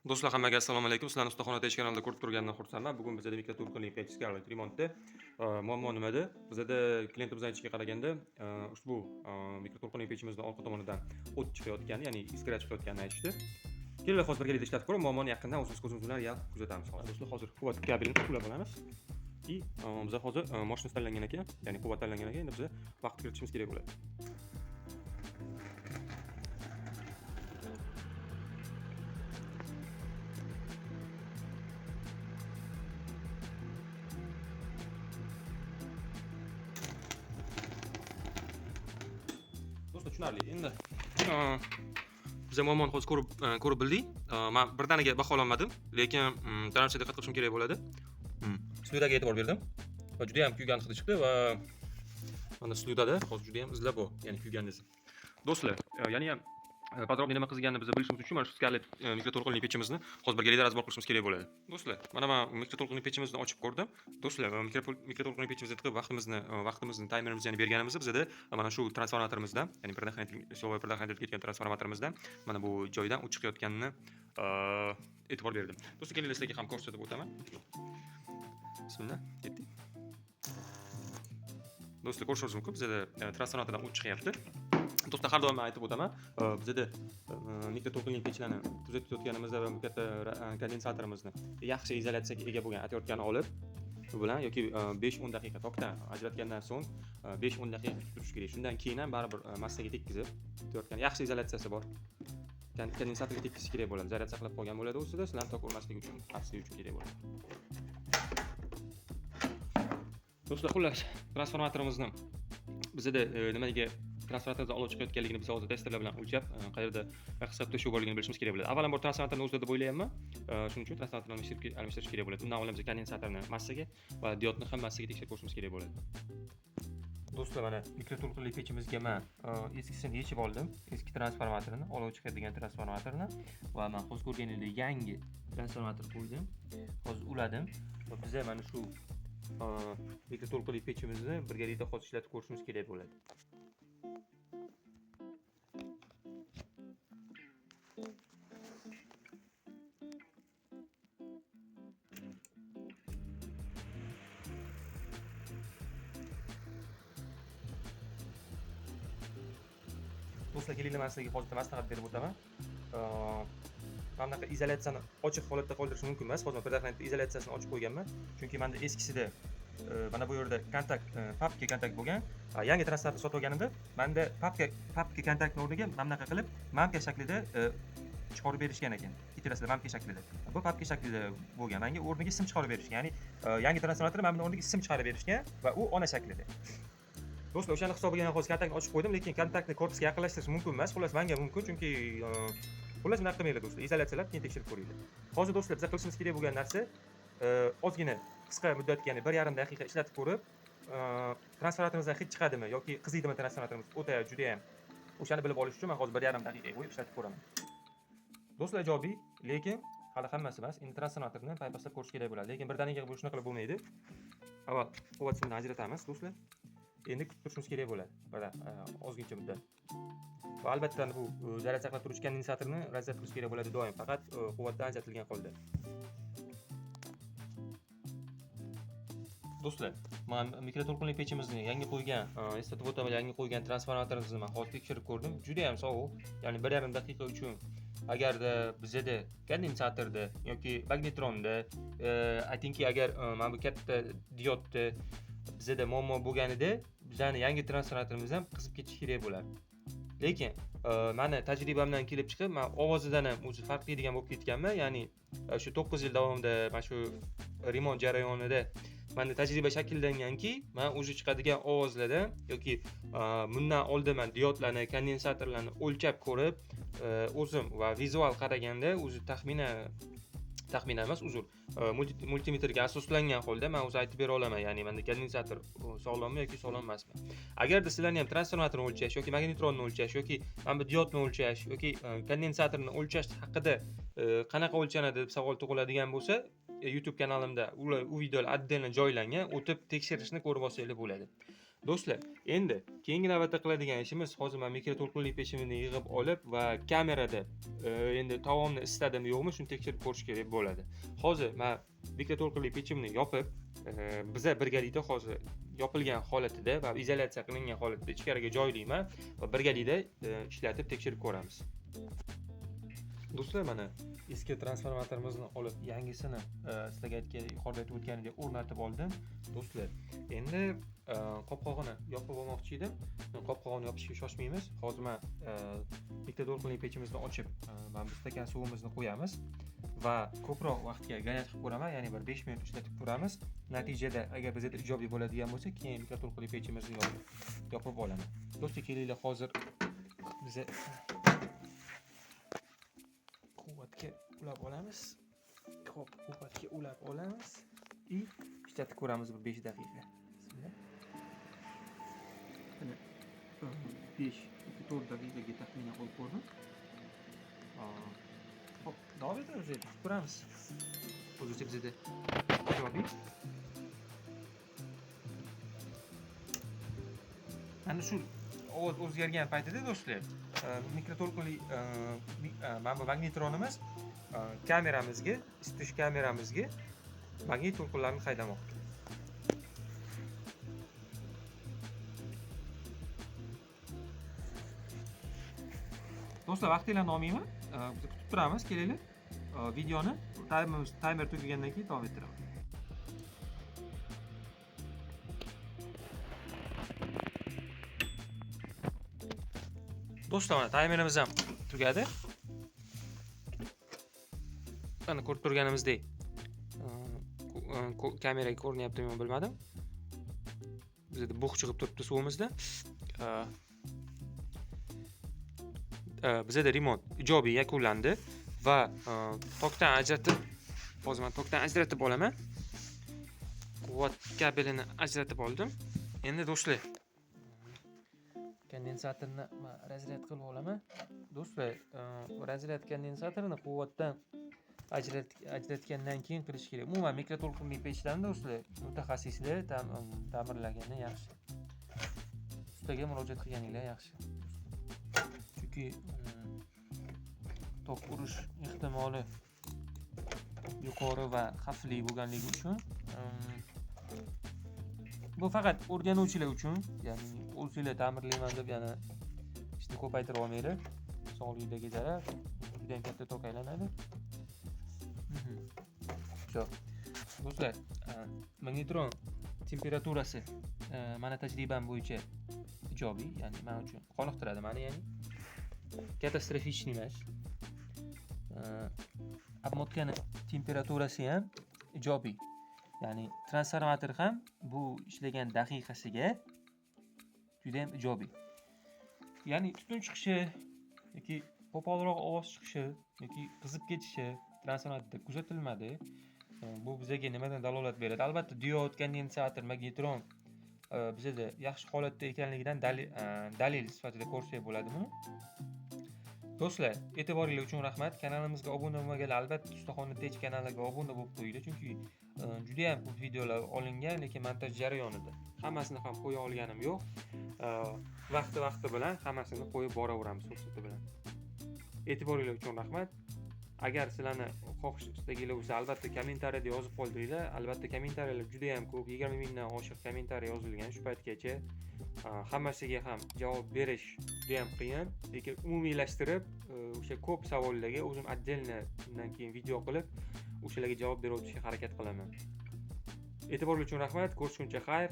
Do'stlar, hammaga assalomu alaykum. Sizlarni Ustaxona Tech kanalida ko'rib turganimdan xursandman. Bugun bizada mikroto'lqinli pech Scarlett remontda. Muammo nimada? Bizada klientimiz aytishiga qaraganda, ushbu mikroto'lqinli pechimizning orqa tomonidan o't chiqayotgani, ya'ni iskra chiqayotganini aytishdi. Kelinglar, hozir birgalikda ishlatib ko'rib, muammoni yaqindan o'zimiz ko'zimiz bilan real kuzatamiz hozir. Do'stlar, hozir quvvat kabelini ulab olamiz. И biza hozir мощность tanlangan ekan, ya'ni quvvat tanlangan ekan, endi biza vaqt kiritishimiz kerak bo'ladi. Do'stlar, tushunarli. Endi biza muammoni hozir ko'rib bildik. Men birdaniga baholamadim, lekin tarafcha diqqat qilishim kerak bo'ladi. Slyudaga e'tibor berdim. Va juda ham kuygan hidi chiqdi va mana slyudada hozir juda ham izlar bor, ya'ni kuygan izi. Do'stlar, yana ham podrobniy nima qilganini biz bilishimiz uchun mana shu Scarlett mikroto'lqinli pechimizni hozir birgalikda razbor qilishimiz kerak bo'ladi. Do'stlar, mana men mikroto'lqinli pechimizni ochib ko'rdim. Do'stlar, mikroto'lqinli pechimizni tiqib vaqtimizni taymerimizni ya'ni berganimizda bizada mana shu transformatorimizdan, ya'ni предохранитель, silovой предохранитель ketgan transformatorimizdan mana bu joydan o't chiqayotganini e'tibor berdim. Do'stlar, kelinglar, sizlarga ham ko'rsatib o'taman. Bismillah, ketdik. Do'stlar, ko'rishingiz mumkin, bizada transformatordan o't chiqyapti. Do'stlar, har doim men aytib o'taman, bizada mikroto'lqinli pechlarni tuzatib o'tganimizda va katta kondensatorimizni yaxshi izolyatsiyaga ega bo'lgan otvertkani olib, bu bilan yoki 5-10 daqiqa tokdan ajratgandan so'ng 5-10 daqiqa kutib turish kerak. Shundan keyin ham baribir massaga tekkizib, otvertkani yaxshi izolyatsiyasi bor. Kondensatorga tekkizish kerak bo'ladi. Zaryad saqlab qolgan bo'ladi ustida, sizlarni tok urmasligi uchun, xavfsizlik uchun kerak bo'ladi. Do'stlar, xullas, transformatorimizni bizada nimaga transformatordan olov chiqayotganligini biz hozir testerlar bilan o'lchab, qayerda hisob teshuv borligini bilishimiz kerak bo'ladi. Avvalambor transformatorni o'zida deb o'ylayapman. Shuning uchun transformatorni almashtirish kerak bo'ladi. Undan oldin biz kondensatorni massaga va diodni ham massaga tekshirib ko'rishimiz kerak bo'ladi. Do'stlar, mana mikroto'lqinli pechimizga men eskisini yechib oldim. Eski transformatorni, olov chiqadigan transformatorni va men hozir ko'rganingizdek yangi transformator qo'ydim. Hozir uladim va biz mana shu mikroto'lqinli pechimizni birgalikda hozir ishlatib ko'rishimiz kerak bo'ladi. Do'stlar, kelinglar, men sizlarga hozir maslahat berib o'taman. Mana bunaqa izolyatsiyani ochiq holatda qoldirish mumkin emas. Hozir men предохранитель izolyatsiyasini ochib qo'yganman. Chunki menda eskisida mana bu yerda kontakt, papka kontakt bo'lgan. Yangi transformator sotib olganimda menda papka kontaktni o'rniga mana bunaqa qilib mamka shaklida chiqarib berishgan ekan. Ikkalasida mamka shaklida. Bu papka shaklida bo'lgan. Menga o'rniga sim chiqarib berishgan. Ya'ni yangi transformator mana buni o'rniga sim chiqarib berishgan va u ona shaklida. Do'stlar, o'shani hisobiga men hozir kontaktni ochib qo'ydim, lekin kontaktni korpusga yaqinlashtirish mumkin emas. Xullas, menga mumkin, chunki xullas bunaqa qilmanglar do'stlar. Izolyatsiyalab keyin tekshirib ko'ringlar. Hozir do'stlar, biz qilishimiz kerak bo'lgan narsa, ozgina qisqa muddatga, ya'ni bir yarim daqiqa ishlatib ko'rib, transformatorimizdan hid chiqadimi yoki qiziydimi transformatorimiz o'ta juda ham o'shani bilib olish uchun men hozir bir yarim daqiqa qo'yib ishlatib ko'raman. Do'stlar, ijobiy, lekin hali hammasi emas. Endi transformatorni paypaslab ko'rish kerak bo'ladi. Lekin birdaniga bu ishni qilib bo'lmaydi. Avval quvvat simini ajratamiz do'stlar. Endi kutib turishimiz kerak bo'ladi. Bir ozgincha muddat. Va albatta bu zaryad saqlab turuvchi kondensatorni razryad qilish kerak bo'ladi doim, faqat quvvatdan ajratilgan holda. Do'stlar, men mikroto'lqinli pechimizni yangi qo'ygan, eslatib o'taman, yangi qo'ygan transformatorimizni men hozir tekshirib ko'rdim. Juda ham sovuq, ya'ni bir yarim daqiqa uchun agarda bizada kondensatorda yoki magnetronda, aytingki, agar mana bu katta diodda bizada muammo bo'lganida, bizani yangi transformatorimiz ham qizib ketishi kerak bo'ladi. Lekin meni tajribamdan kelib chiqib, men ovozidan ham o'zi farqlaydigan bo'lib ketganman. Ya'ni shu 9 yil davomida mana shu remont jarayonida menda tajriba shakllanganki, men o'zi chiqadigan ovozlardan yoki bundan oldin men diodlarni, kondensatorlarni o'lchab ko'rib, o'zim va vizual qaraganda o'zi taxminan emas, uzr, multimetrga asoslangan holda men o'zi aytib bera olaman, ya'ni menda kondensator sog'lommi yoki sog'lom emasmi. Agarda sizlarni ham transformatorni o'lchash yoki magnetronni o'lchash yoki mana bu diodni o'lchash yoki kondensatorni o'lchash haqida qanaqa o'lchanadi deb savol tug'iladigan bo'lsa, YouTube kanalimda u videolar отдельно joylangan, o'tib tekshirishni ko'rib olsanglar bo'ladi. Do'stlar, endi keyingi navbatda qiladigan ishimiz, hozir men mikroto'lqinli pechimni yig'ib olib va kamerada endi taomni isitadimi yo'qmi shuni tekshirib ko'rish kerak bo'ladi. Hozir men mikroto'lqinli pechimni yopib, biza birgalikda hozir yopilgan holatida va izolyatsiya qilingan holatida ichkariga joylayman va birgalikda ishlatib tekshirib ko'ramiz. Do'stlar, mana eski transformatorimizni olib, yangisini sizlarga aytgan, yuqorida aytib o'tganimdek o'rnatib oldim. Do'stlar, endi qopqog'ini yopib olmoqchi edim. Qopqog'ini yopishga shoshmaymiz. Hozir men mikroto'lqinli pechimizni ochib, mana bu stakan suvimizni qo'yamiz va ko'proq vaqtga g'anat qilib ko'raman, ya'ni bir 5 minut ishlatib ko'ramiz. Natijada agar bizda ijobiy bo'ladigan bo'lsa, keyin mikroto'lqinli pechimizni yopib olaman. Do'stlar, kelinglar hozir biza quvvatga ulab olamiz. Xo'p, quvvatga ulab olamiz i ishlatib ko'ramiz bir 5 daqiqa. Bismillah. Mana 5 yoki 4 daqiqaga taxminan qo'yib ko'rdim. Xo'p, davom etamiz endi, ko'ramiz. Hozircha bizda ijobiy. Mana shu ovoz o'zgargan paytida do'stlar, mikroto'lqinli mana bu magnitronimiz kameramizga, isitish kameramizga magnit to'lqinlarini haydamoqda. Do'stlar, vaqtinglarni olmayman. Biz kutib turamiz, kelinglar. Videoni taymer tugagandan keyin davom ettiraman. Do'stlar, mana taymerimiz ham tugadi. Mana ko'rib turganimizdek, kameraga ko'rinyaptimi bilmadim. Bizda bug' chiqib turibdi suvimizda. Bizda remont ijobiy yakunlandi va tokdan ajratib, hozir men tokdan ajratib olaman. Quvvat kabelini ajratib oldim. Endi do'stlar, kondensatorni men razryad qilib olaman. Do'stlar, razryad kondensatorini quvvatdan ajratgandan keyin qilish kerak. Umuman mikroto'lqinli pechdan do'stlar, mutaxassislar ta'mirlagani yaxshi. Ustaga murojaat qilganinglar yaxshi. Chunki tok urish ehtimoli yuqori va xavfli bo'lganligi uchun bu faqat o'rganuvchilar uchun, ya'ni o'zinglar ta'mirlayman deb yana ishni ko'paytirib olmanglar. Sog'liqdagi zarar juda ham katta tok aylanadi. Shu. Do'stlar, magnitron temperaturasi mana tajribam bo'yicha ijobiy, ya'ni men uchun qoniqtiradi meni, ya'ni katastrofichniy emas. Obmotkani temperaturasi ham ijobiy. Ya'ni transformator ham bu ishlagan daqiqasiga juda ham ijobiy. Ya'ni tutun chiqishi yoki qo'polroq ovoz chiqishi yoki qizib ketishi transformatorda kuzatilmadi. Bu bizga nimadan dalolat beradi? Albatta diod, kondensator, magnitron bizda yaxshi holatda ekanligidan dalil sifatida ko'rsak bo'ladi buni. Do'stlar, e'tiboringiz uchun rahmat. Kanalimizga obuna bo'lmaganlar albatta Ustaxona Tech kanaliga obuna bo'lib qo'yinglar, chunki juda ham ko'p videolar olingan, lekin montaj jarayonida hammasini ham qo'ya olganim yo'q. Vaqti-vaqti bilan hammasini qo'yib boraveramiz fursati bilan. E'tiboringiz uchun rahmat. Agar sizlarni xohish istaginglar bo'lsa, albatta kommentariyada yozib qoldiringlar. Albatta kommentariyalar juda ham ko'p, 20 mingdan oshiq kommentariya yozilgan shu paytgacha. Hammasiga ham javob berish juda ham qiyin, lekin umumiylashtirib o'sha ko'p savollarga o'zim отдельно undan keyin video qilib o'shalarga javob berib o'tishga harakat qilaman. E'tiboringiz uchun rahmat. Ko'rishguncha xayr.